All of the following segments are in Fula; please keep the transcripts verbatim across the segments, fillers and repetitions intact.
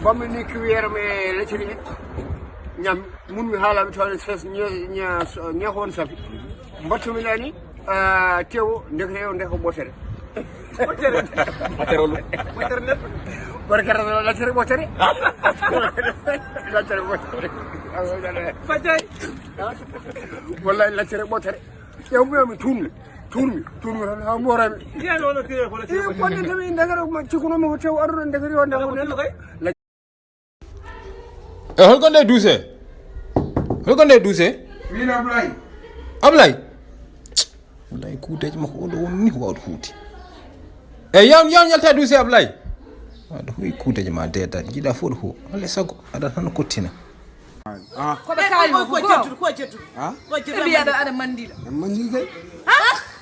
Bammi ni cuillère me lacciri ñam mun mi haala mi tawde ses ñe ñe ñe hon safi. Mbattu mi nani ah, tewo ndekete yo ndeko ɓotere. Ɓotere. Ɓotere lu. Ɓotere net. Barkata lacciri ɓotere. Lacciri ɓotere. Fatay. Wallahi lacciri ɓotere. Ƴewmi mi tunmi. Tunmi. Tunmi tan ha morami. Jiya no no tire ko la tire. Ko ne tami ndekere ko cikkuno mo tewo aruno ndekere yo ndeko. E holko nde duuse? Holko nde duuse? Min Ablaye. Ablaye. Wallahi kuuteji makko oɗo won ni ko wawde huuti. E yawn yawn yalta duuse Ablaye. Aɗa huwi kuuteji ma deda jiɗa fof ɗo huwa. Walla sago aɗa tan kottina. Ko ɓe kaali ko ko ko jettude ko jettude. Ko jettude. Ɓe mbiyaɗo aɗa mandila. En mandi kay.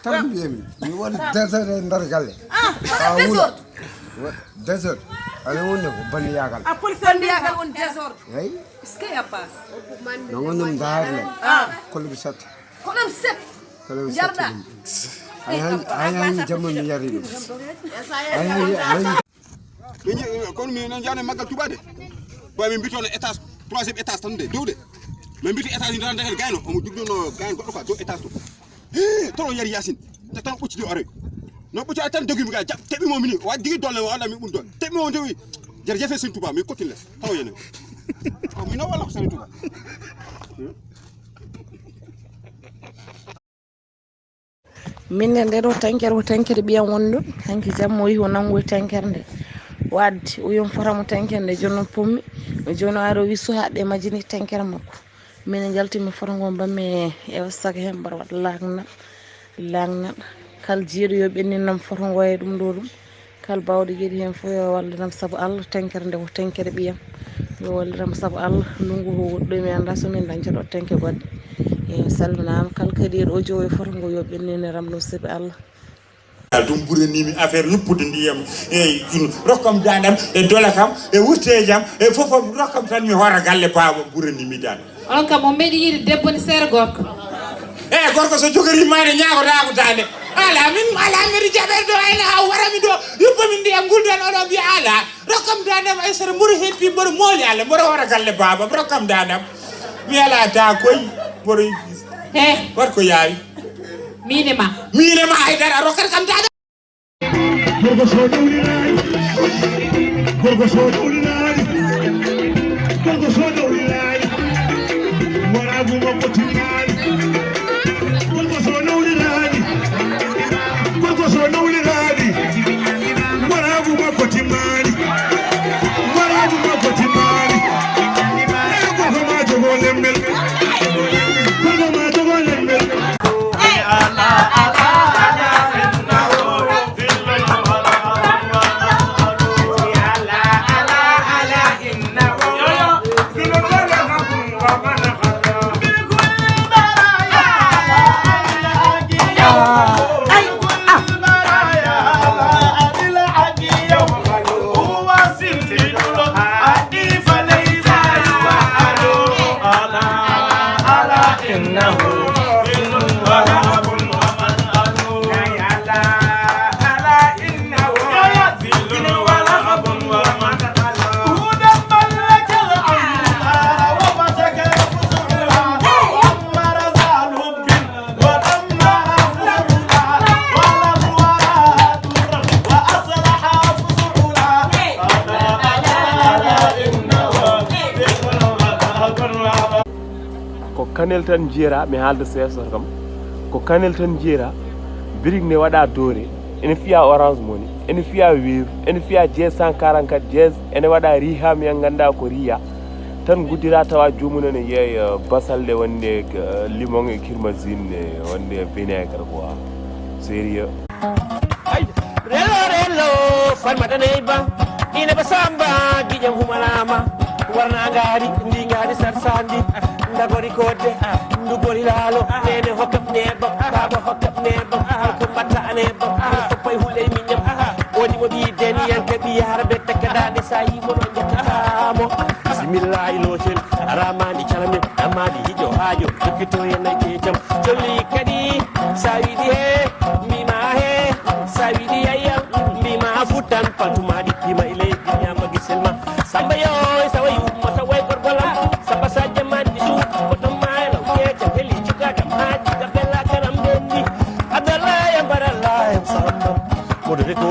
Tan mbiyami mi waɗi désordre e nder galle. Ah, désordre. Désordre. Aɗa wonde ko bandiyagal. A police bandiyagal on désordre. Eyi. Est-ce que Abbas? No wonde mi daari le. Kolluɓe sette. Ko ɗon set. Kolluɓe sette. Jarɗa. Ayan ayan jamma mi yari ɗum. Ayan ayan. Min kono min non jano maggal tubaade. Boy min mbitono étage troisième étage tan de dowde. Min mbito étage ni tan de gayno omo jugdono gayno goɗɗo quoi dow étage to. He tono yari yasin. Te tan ɓucci de ore. No ɓucci tan dogi mi ga jab teɓi mo mini wa digi dolle wala mi ɓun dolle teɓi mo dewi. Jere jefe sin tuba mi kottile taw yene. Ko mi no wala ko sani tuba. Min ne nden o tankere o tankere ɓiyam wonɗo hanki jamma o yihi o nangoy tankere nde. O addi o yom fotamo tankere nde jooni o pommi jooni o ari o wi suhaaɓe majini tankere makko. Min ne jalti mi foto ngo mbammi e saka hen mbaɗa waɗa laaknal laaknal kala jiiɗo yo ɓenninnam foto ngo e ɗum ɗo ɗum. Kala bawɗo yeɗi hen fof yo wallinam sabu Allah tenkere nde ko tenkere ɓiyam. Yo wallinam sabu Allah ndungu ko woɗɗoy mi annda so min dañca ɗo tenke goɗɗe. Eyi mi salminama kala kadi yeɗo o jowo e foto ngo yo ɓenniniram ɗum sabi Allah. Ɗum ɓuranimi affaire yuppude ndiyam e rokkam dandam e dola kam e wurteejam e fof fof rokkam tan mi hoora galle baaba ɓuranimi dan. Onon kam on meeɗi yiide debbo ne seera gorko. Eyi gorko so jogori ma ne ñaagotaako daande. Ala min ala mbeɗa jaɓere ɗo ayna ha warami ɗo yuppa min ndiyam nguldan oɗo mbiya ala rokkam daande am ay sara mboɗo heppi mboɗo mooli Allah mboɗo hoora galle baaba rokkam daande am. Mi ala ta koy mboɗo he wat ko yaawi. Miine ma. Miine ma haydara rokkat kam daande. Gorko so ɗowlinaani, gorko so ɗowlinaani, gorko so ɗowlinaani, waraagu makko timmaani. Gorko so ɗowlinaani, gorko so ɗowlinaani, waraagu makko timmaani, waraagu makko timmaani. Eyo gorko ma jogo lemmel, gorko ma jogo lemmel. Ko kanel tan jiyata mi haalda seeso kam ko kanel tan jiyata. Birik ne waɗa doore ene fiya orange moni ene fiya weeru ene fiya jeez cent quarante-quatre jeez ene waɗa riha mi en ganda ko riya. Tan guddira tawa jomum ene yeeya basalɗe wonde limon e kirmasine wonde vinaigre quoi. Sérieux. Relo relo farmata ney ba ina ba samba gijam humanama. Warna ngari ndi ngari sar sandi ndagori kodde ndugori lalo nene hokkam nebam baba hokkam nebam ko batta nebam ko pay huley minyam. Woni mo bi deni yanke bi yara be takada de sayi mo no jakamo. Bismillah ilochen aramani chalamin amadi hijo hajo dokito yana kejam. Jolli kadi sa wiɗi he mbima he sa wiɗi yayya mbima futan patumadi pima e leydi ñama giselma. Samba yo, sawa yumma, sawa gorgolam. Samba saja mandi su, foto mai lau ye, jabeli juga da madi, da bella karam bendi. Adala ya barala ya samba. Modere ko.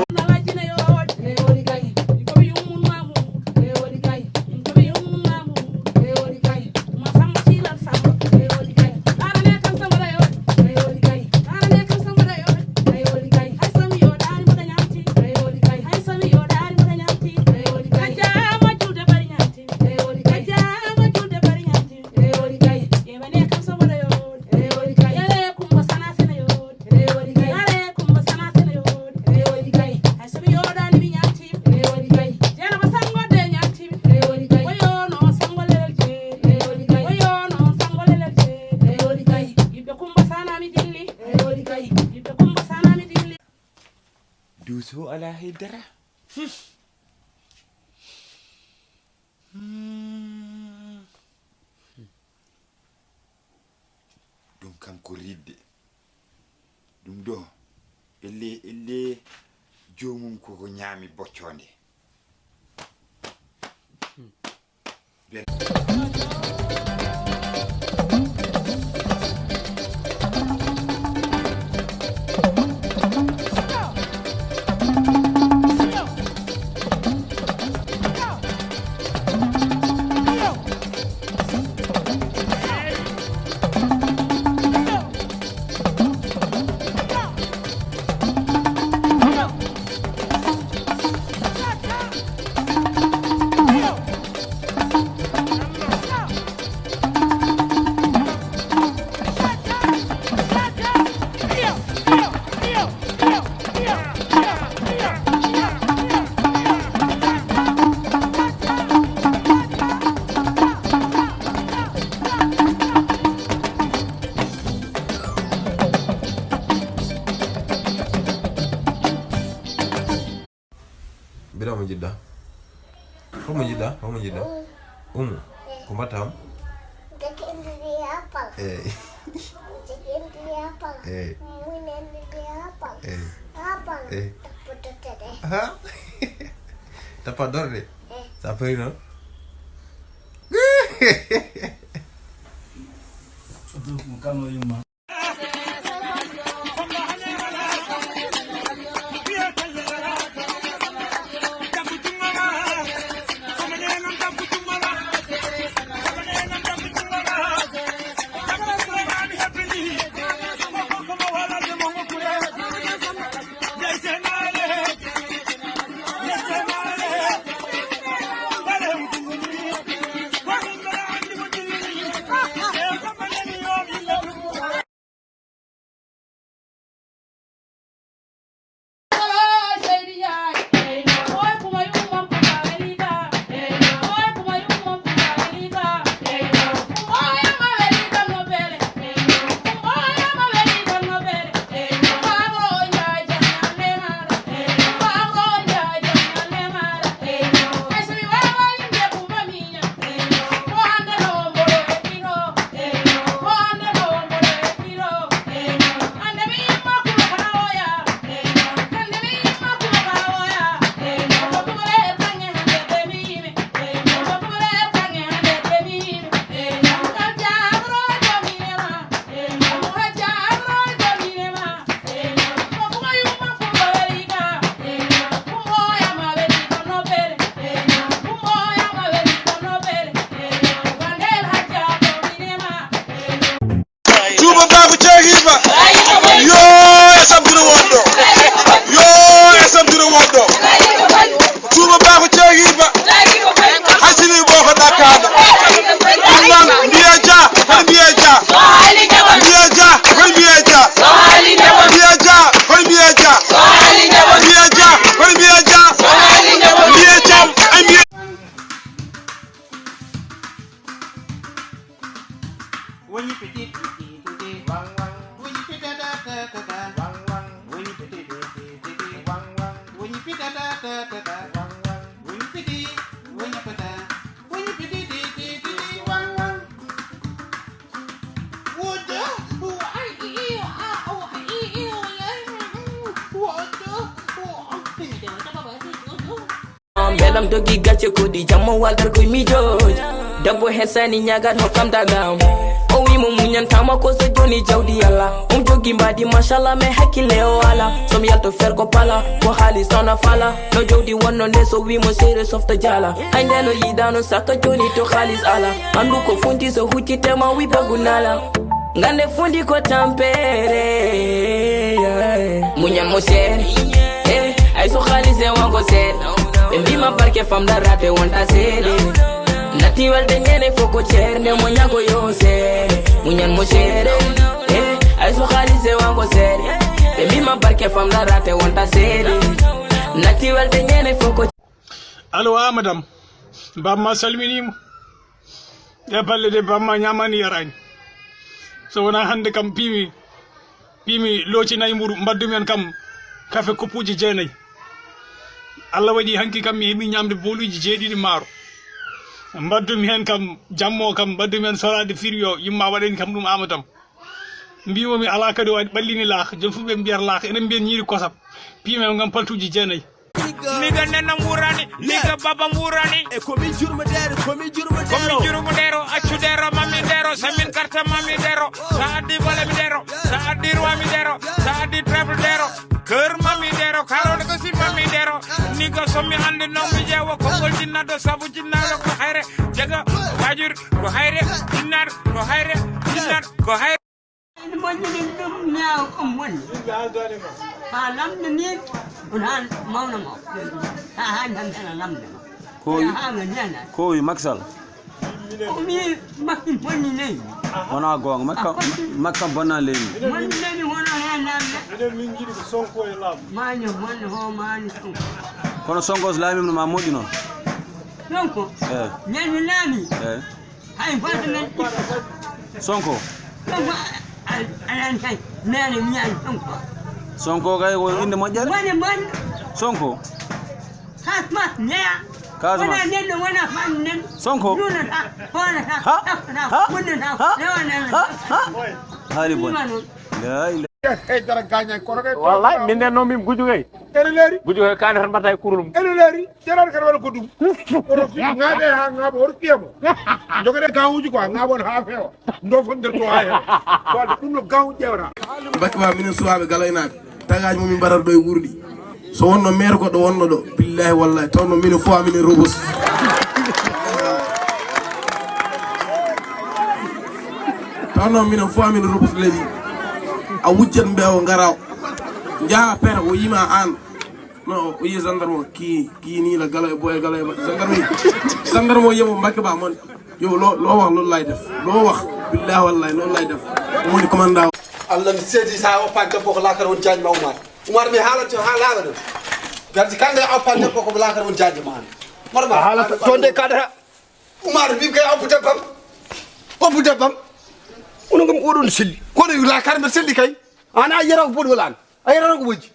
Duuso alaa hay dara. Hmm. Ɗum kam ko riɗde. Ɗum ɗo, elle, elle joomum koko ñaami boccoonde. Mbiɗa mo jiɗɗa? Homo jiɗɗa? Homo jiɗɗa? Umu. Ko mbatta am? Eyi. Eyi. Eyi. Ha? Tappa dorɗe? Sa pari noon? Tuuba Ba ko ceegiiba. Yo, e sabdude wonɗo. Yo, e sabdude wonɗo. Tuuba Ba ko ceegiiba. Hasini boko ɗakkaɗo. Ɗum noon, mbiye ja, hono mbiye ja. Mbiye ja, hono mbiye ja. Mbiye ja, hono mbiye ja. Mbiye ja, hono mbiye ja. Mbiye jam, ay mbiye. Lam dogi gacce ko ɗi jammo waldar koye miijooji. Debbo hesani ñagat hokkam dagam. O wi mo muñantama ko so joni jawdi Allah. Um jogi mbaadi machallah mais hakkille o ala. Som yalto fer ko pala ko haali sona fala. No jawdi wonno nde so wi mo seere softa jala. Hay nde no yiɗano saka joni to haalis ala. Andu ko funti so huccitema wi bagu nala. Ngande fundi ko tampere. Muñan mo seere. Eh, ay so haalis e wonko seere. Ɓe mbima barke famɗa rate wonta seere. Natti welde ñene fof ko ceere nde mo ñago yo seere. Muñan mo seere. Eh, ay so haalis e wonko seere. Ɓe mbima barke famɗa rate wonta seere. Natti welde ñene fof ko. Allo, Amadam. Bamma salminima. Ɗe balle de bamma ñamani yarani. So wona hande kam piimi, piimi looci nayi mburu, mbaddumi hen kam kafe koppuji jeenayi. Allah waɗi hanki kam mi heɓi ñamde booluji jeeɗiɗi maaro. Mbaddumi hen kam jammo kam, mbaddumi hen sorade firiyo, yumma waɗani kam ɗum Amadam. Mbimomi ala kadi o waɗi ɓallini laaka, jom fu ɓe mbiyata laaka, enen mbiyen ñiiri kosam. Piimi hen kam paltuji jeenayi. Niga nena mburani, niga baba mburani. E komi jurmo dero, komi jurmo dero. Komi jurmo dero, accu dero, mami dero, samin karta mami dero. Sa addi bole mi dero, sa addi roi mi dero, sa addi treble dero. Kër mami dero, karole ko sin mami dero. Niga sommi ande no mi jewo, ko gol jinna do sabu jinna do ko hayre. Jaga, wajur, ko hayre, jinnar, ko hayre, jinnar, ko hayre. Ene moƴƴini ɗum ñaaw on woni. Haa lamɗo ni, on haa mawna mawɗo. Haa haa lamɗo lamɗo. Ko wi, haa nga ñaana. Ko wi Macky Sall? O wi Macky bonni leydi. Wona goonga, Macky kam, Macky kam bonna leydi. Bonni leydi wona heen lamɗo. Enen min njiɗi ko Sonko e laamu. Maani wonde ho maani Sonko. Kono Sonko so laamima no ma moƴƴu noon. Sonko? Eh. Ñande laami. Eh. Hay gooto men itta. Sonko. Sonko, a-, a-, aɗa anndi kay, mi aɗa miñaani Sonko. Sonko kay ko innde moƴƴere. Wone mon. Sonko. Kasma, neya. Kasma. Wona neɗɗo, wona fami nen. Sonko. Nunata, hoorata, ha? Tappata, ha? Wonnata, ha? Rewanata. Ha? Ha? Haali bon. Ɗum noon. La ilaha. Hey, dara gaañaani koto kay. Wallahi, min nden noon min guju kay. Ene leeri. Guju kay kaane tan mbatta e kurlum. Ene leeri. Jaraani kadi waɗa ko ɗum. Oto fi-, ŋaaɓe haa ŋaaɓa, oto fiya mo. Jogere gawuji quoi, ŋaaɓon haa feewa. Ndo fof nder to haa heewa. Ko waɗde ɗum no gawu ƴeewata. Bakke ma minen suwaaɓe Galaynaaɓe. Tagaaji mo min mbaɗata ɗo e wuurɗi. So wonno maire goɗɗo wonno ɗo. Billahi wallahi, tawno minen fof minen Rebeuss. Tawno minen fof minen Rebeuss leydi. A wujjat mbeewa ngaraw. Njaha pere o yima aan. Non, o yi gendarme o, kii, kii nii la galo e boye galo e maɓɓe. Gendarme yi. Gendarme o yemo Mbacké Ba mon. Yo, lo, lo wax loolu lay def. Lo wax. Billahi wallahi loolu lay def. Mo woni commandant. Allah mi seedi sa oppa debbo ko lakar won jaajma Umar. Umar mi haalante ha laala ɗum. Gardi kande oppa debbo ko lakar won jaajma. Umar ma. A haalata to nde kadata. Umar mi kay oppu debbam. Oppu debbam. Onon kam oɗon selli. Kono lakar mbe selli kay. Ana yero ko boɗo lan. A yero ko wojji.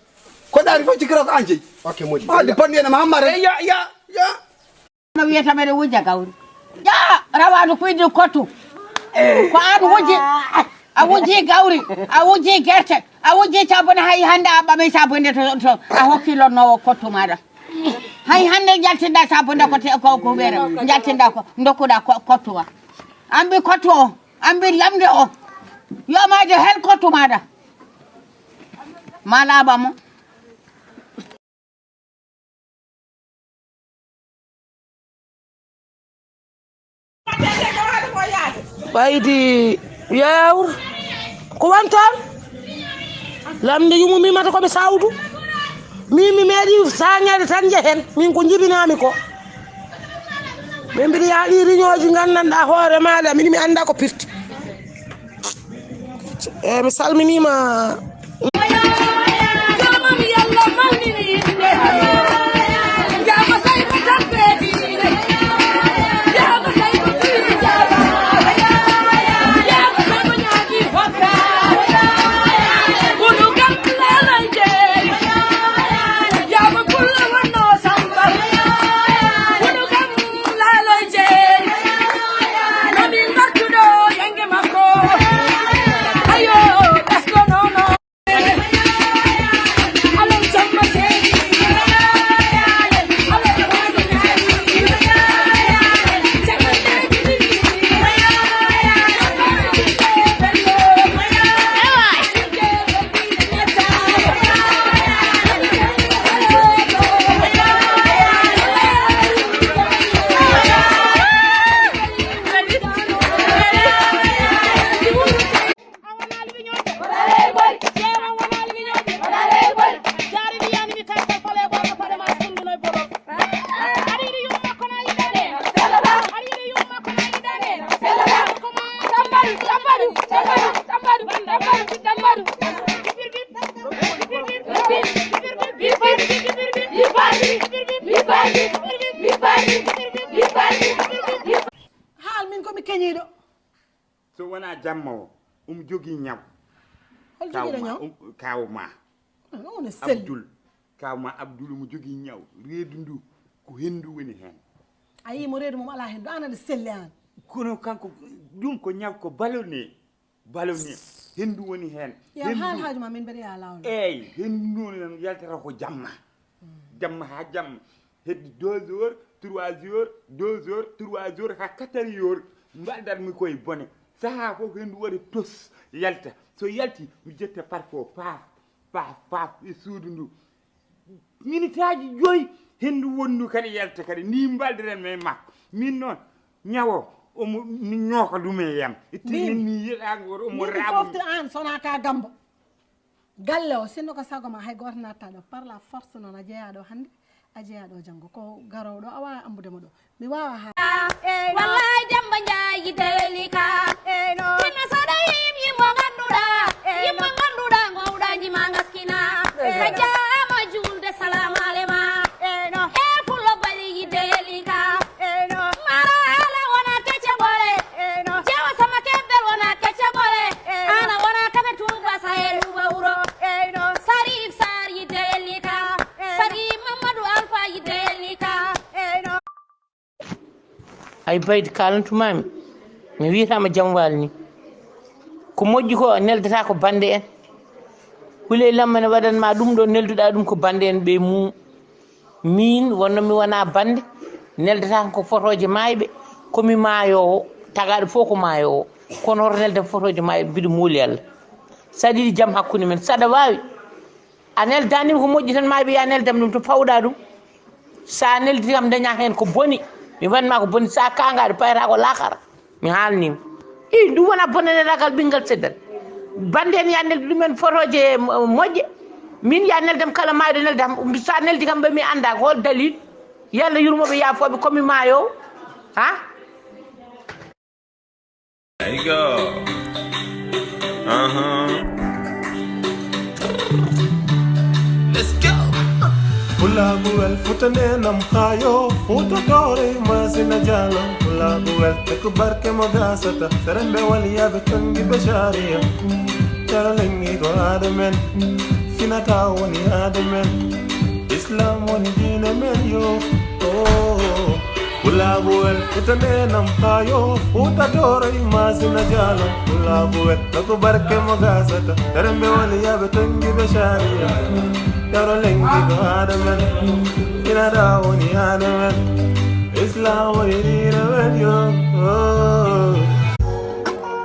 Ko ɗaari fof cikkata ko an jeyi. Ok, moƴƴi. Adi panni ene ma hammare. Eh, ya, ya, ya. No wiyata mbeɗa wujja gawri. Ya, rawaɗo ko iddi kottu. Ko an wujji. A wujji gawri. A wujji gerte. A wujji sabune hay hannde a ɓami sabune to, to a hokki lonnowo kottu maɗa. Hay hannde jaltinɗa sabune ko te, ko, ko wiyata. Jaltinɗa ko, dokkuɗa ko, kottu wa. An mbi kottu o. An mbi lamde o. Yo ma de hel kottu maɗa. Ma laaɓa mo. Ɓaydi yawr ko wantan lamde yumu mimata koɓe sawdu min mi meeɗi sañade tan jehen min ko jibinami ko ɓe mbiɗa yaha ɗi riñoji gandanɗa hoore maɗa min mi anda ko pirti. Eyi, mi salminiima. Ñiiɗo. So wonaa jamma o, omo jogii ñaw. Hol jogiiɗo ñaw? Kaaw ma. Omo selli. Abdul. Kaaw ma Abdul omo jogii ñaw. Reedu ndu, ko henndu woni heen. A yii mo reedu mum alaa henndu, aan aɗa selli aan. Kono kanko, ɗum ko ñaw ko ballonné. Ballonné. Henndu woni heen. Yaw haal haaju ma min mbeɗa yaha laawol. Eey, henndu noon yaltata ko jamma. Jamma haa jamma. Heddi deux heures, trois heures, deux heures, trois heures, haa quatre heures. Mbaɗdat mi koye bone. Sahaa fof henndu waɗa tos, yalta. So yalti, mi jetta parfo paaf, paaf, paaf e suudu ndu. Minitaaji joyi, henndu wonndu kadi yalta kadi. Ni mbaldiren mi e makko. Min noon, ñawo, omo mi ñooka ɗum e yam. Itti min mi yiɗaa ngor, omo Min mi raaba. Fofta aan, sona ka gambo. Galle o, sinno ko sago ma, hay gooto natta ɗo. Par la force noon, a jeyaa ɗo hannde, a jeyaa ɗo janngo. Ko garoowo ɗo, a waawa ambude mo ɗo. Mi waawa haa. Wallay Demba Njaay yidde weli ka. Sinno saɗa yim yimmo ngannduɗa, yimmo ngannduɗa ngowɗa njima ngaskina. A jaama juulde, salaam alema. E pullo bali yidde weli ka. Mara ala wona kecce bole. Jewa sama kebbel wona kecce bole. Ana wona kabe tuba saye luba wuro. Sarif Sar yidde weli ka. Sarif Mamadou Alpha yidde weli ka. Ay baydi kaalantumaami, mi wiyataama Jam Waali ni. Ko moƴƴi ko, neldata ko bannde en. Huley Lamma ne waɗan ma ɗum ɗo, nelduɗa ɗum ko bannde en ɓe mum. Miin wonno mi wona bannde, neldata ko fotooje maayɓe, ko mi maayoowo, tagaaɗo fof ko maayoowo. Kono hoto nelda fotooje maayɓe, mbiɗo mooli Allah. So aɗa yiɗi jam hakkunde men, so aɗa waawi, a neldaani mi ko moƴƴi tan, maayɓe ya neldam ɗum to pawɗa ɗum. So a neldi kam daña heen ko boni, mi mbaɗma ko boni, so a kaangaɗo payata ko laakara. Mi haalnima. I ɗum wona bonane ragal ɓingal seddal. Bannde en ya neldi ɗumen fotooje mo- moƴƴe. Min ya neldam kala maayɗo neldam. So a neldi kam ɓe mi annda ko hol dalil. Yalla yurmoɓe yaafooɓe komi maayo. Ha? There you go. Uh huh. Let's go. Pulaagu wel futa neenam haayo futa doore masina jaalo. Pulaagu wel e ko barke mo gasata. Serembe wali yabe tongi be sharia. Caro lengi ko adamen. Finata woni adamen. Islam woni diine men yo. Oh. Pulaagu wel futa neenam haayo futa doore masina jaalo. Pulaagu wel e ko barke mo gasata. Serembe wali yabe tongi be sharia. Caro lengi ko adamen. Finata woni adamen. Islam woni diine men yo. Oh.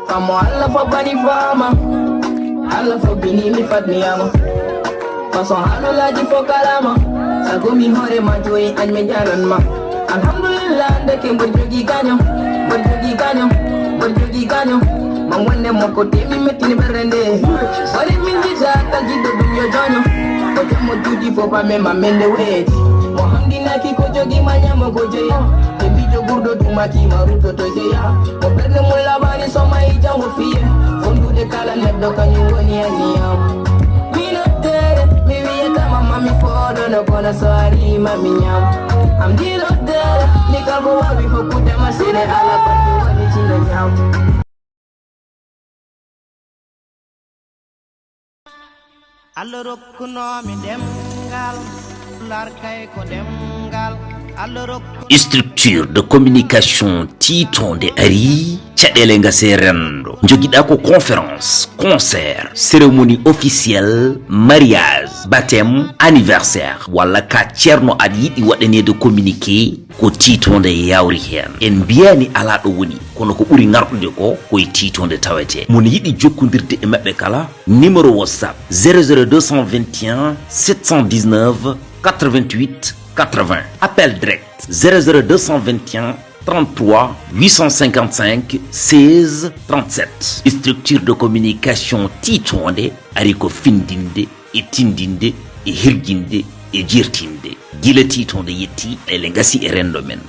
Famo Allah fo bani fama. Allah fo bini mi fatmi ama. Façon halolaji fo kalama. Sago mi hore ma joyi an mi jalan ma. Alhamdulillah ndeke mboɗo jogi gaño. Mboɗo jogi gaño. Mboɗo jogi gaño. Man wonde mokko temi mettini ɓerre nde. Wari min jidda tajiɗo ɗum yo joño. Ko jammo juuɗi fof pame ma mende weeti. Mo hamdinaki ko jogi ma ñamo ko jeya. Te mbijo ɓurɗo dumaki ma ruttoto jeya. Ko ɓernde mum labani so mayi jango fiye. Fondude kala neɗɗo kañum woni e niyam. Mino tere mi wiyatama mami fooɗono kono so ari mami ñam. Am ndino tere mi kanko wawi hokkude ma sene ala ko woni tino ñam. Allah rokkunoomi ɗemngal, Pulaar kay ko ɗemngal. Allah rokku. Structure de communication tiitonde ari, caɗeele ngase renndo. Jogiɗa ko conférence, concert, cérémonie officielle, mariage, baptême, anniversaire, walla ka ceerno aɗa yiɗi waɗaneede communiqué, ko tiitonde yawri heen. En mbiyaani alaa ɗo woni, kono ko ɓuri ŋarɗude ko, ko e tiitonde tawetee. Mon yiɗi jokkondirde e maɓɓe kala, numéro WhatsApp zéro zéro deux cent vingt et un sept cent dix-neuf quatre-vingt-huit quatre-vingts. Appel direct zéro zéro deux cent vingt et un trente-trois huit cent cinquante-cinq seize trente-sept. Structure de communication tiitonde ari ko findinde e tindinde e hirjinde e jertinde. Gila tiitonde yetti, ele ngasi e renndo men.